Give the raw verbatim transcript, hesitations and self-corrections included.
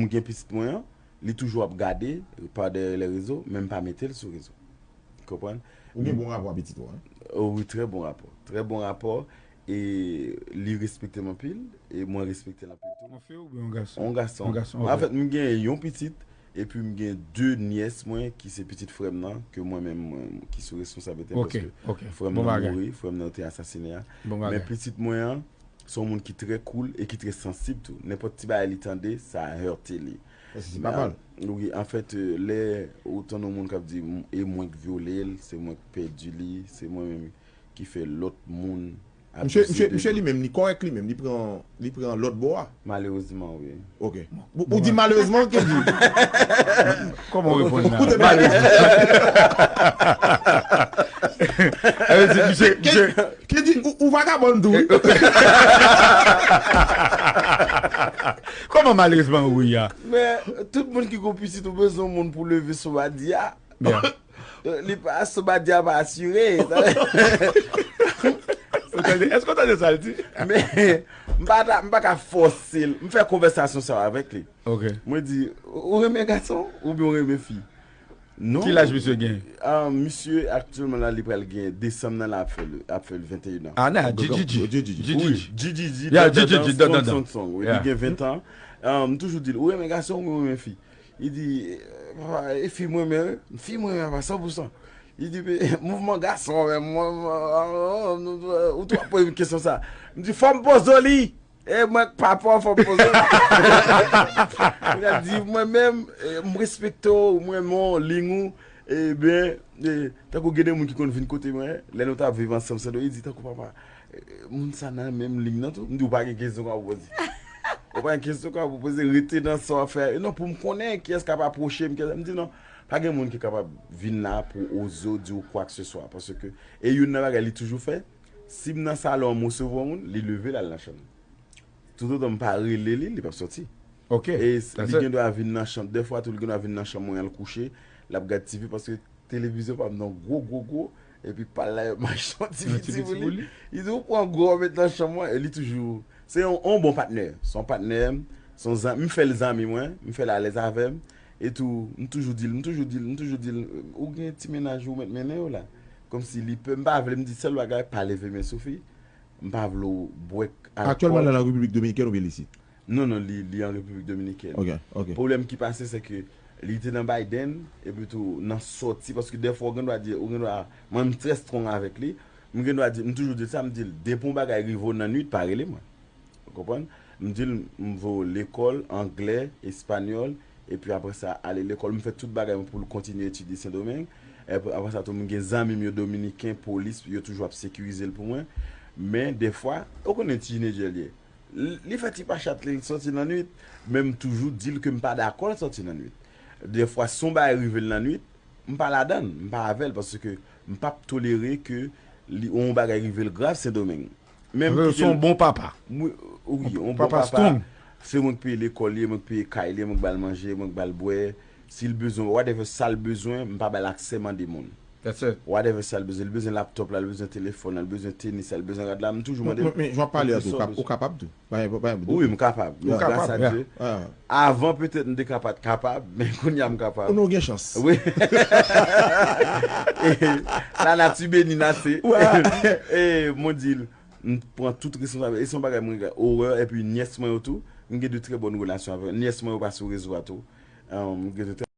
M gen pitit mwen an, li toujou ap gade pa dèyè lè rezo, men m pa mete l sou rezo. Konprann? Ou gen bon rapò a pitit ou an? Oh, wi, trè bon rapò. Trè bon rapò. E li respekte m anpil, e mwen respekte l anpil tou. Yon fi oubyen yon gason? Yon gason. Yon gason, ok. Anfèt, m gen yon pitit, epi m gen de nyès mwen ki se pitit frè m nan, ke mwen menm, mwen, ki sou responsablite m, paske frè m nan mouri, frè m nan yo te asasine a. Men pitit mwen an, se yon moun ki trè cool e ki trè sansib tou. Nenpòt ti bagay li tande, sa hète li. Sa se pa mal. Wi, anfèt, lè ou tann yon moun k ap di, "E mwen k vyole l, se mwen k pèdi li, se mwen menm ki fè lòt moun ap Misye, misye, misye li menm, li kòrèk li menm, li pran, li pran lòt bò a. Malerezman, wi. Ok. Ou, ou di malerezman, ou te di? Kòman w reponn la? Ou te malerezman. Misye, misye. Kevin, ou, ou vagabon tou, wi. Kòman malerezman ou ye a? Men, tout moun ki gon pitit ou bezwen yon moun pou leve sou badi a. Li pa, sou badi a pa asire. Èske w tande sa l di? Men, m pa ta, m pa ka fòse l. M fè konvèsasyon sa yo avèk li. Ok. Mwen di, ou renmen gason oubyen ou renmen fi? Non. Ki laj misye gen? Ah, misye aktyèlman la, li pral gen, desanm nan la ap fè l, ap fè l venteyen an. Ah, nan, G G G. G G G. Wi, G G G, dan, dan, dan, strong, strong, strong, wi, li gen ven an. Ah, m toujou di l, ou renmen gason oubyen ou renmen fi? Li di, papa, e fi mwen renmen, wi. Fi mwen renmen, papa, san pou san. Li di, men, mouvman gason, men, mwen, mwen, ou twò poze m kesyon sa. M di, fò m poze w li. E mwen k papa w, fò m poze w. Li di, mwen menm, e, m respekte w, mwen renmen w, liy ou, ebyen, e, tankou gen de moun ki konn vin kote mwen, lè nou t ap viv ansanm, Sando, li di, tankou papa, e, moun sa nan menm liy nan tou. M di, ou pa gen kesyon ka poze. Ou pa gen kesyon ka poze, rete nan sa w ap fè. E non, pou m konnen kiyès k ap apwoche m, kiyès, m di, non, pa gen moun ki kapab vin la pou oze w di w kwakseswa. Paske, e youn nan bagay li toujou fè, si m nan salon an, m resevwa yon moun, li leve l al nan chanm. Toutotan m pa rele li, li p ap sòti. Ok. E s- li gen dwa vin nan chanm, dèfwa tou, li gen dwa vin nan chanm mwen, al kouche, l ap gad T V, paske televizyon pa m nan gwo, gwo, gwo, epi pa l la, yo mache yon ti piti pou li. Li di, ou pran gwo, ou met nan chanm mwen, e li toujou, se yon, yon bon patnè. Se yon patnè, se yon zanmi, m fè l zanmi mwen, m fè l alèz avè m, e tou, m toujou di l, m toujou di l, m toujou di l, ou gen ti mennaj ou mèt mennen yo la. Kòmsi li pè, m pa vle, m di sèl bagay, pa leve men sou fi. M pa vle w bwè alkòl. Aktyèlman, l nan Repiblik Dominikèn oubyen l isit? Non, non, li, li an Repiblik Dominikèn. Ok, ok. Pwoblèm ki pase, se ke li te nan Biden, epi tou, nan sòti, paske dèfwa, ou gen dwa di, ou gen dwa, mwen, m trè strong avèk li, m gen dwa di, m toujou di l sa, m di l, depi yon bagay rive w nan nwit, pa rele mwen. Ou konprann? M di l, m voye w lekòl, anglè, espanyòl, epi apre sa, ale lekòl, m fè tout bagay mwen pou l kontinye etidye Sendomeng. Epi apre sa tou, m gen zanmi m yo dominiken, polis, yo toujou ap sekirize l pou mwen. Men, dèfwa, ou konnen ti jinedjè l ye. L- Li fè ti pachat li, l sòti nan nwit, men m toujou di l ke m pa dakò l sòti nan nwit. Dèfwa, si yon bagay rive l nan nwit, m pa ladan l, m pa avè l, paske m p ap tolere ke li, yon bagay rive l grav Sendomeng. Menm kite l. Se yon bon papa. Wi, yon bon papa. Se mwen k peye lekòl li, mwen k peye kay li, mwen k ba l manje, mwen k ba l bwè. Si l bezwen, whatever sa l bezwen, m pa ba l aksè mande moun. Whatever sa l bezwen. Li bezwen laptòp la, li bezwen telefòn la, li bezwen tenis la, li bezwen rad la, m toujou mande l. Men, men, jan w ap pale a tou, ou kapab tou. Pa gen, pa gen dout. Wi, m kapab. Ou kapab, gras a Dye. Avan, petèt, m te ka pa t kapab, men kounye a, m kapab. Ou gen chans. Wi. La nature bénit assez. E, mwen di l, m pran tout responsablite. E se yon bagay mwen gen orè, epi nyès mwen yo tou, m gen de trè bòn relasyon avè yo. Nyès mwen yo pa sou rezo a tou. M gen de trè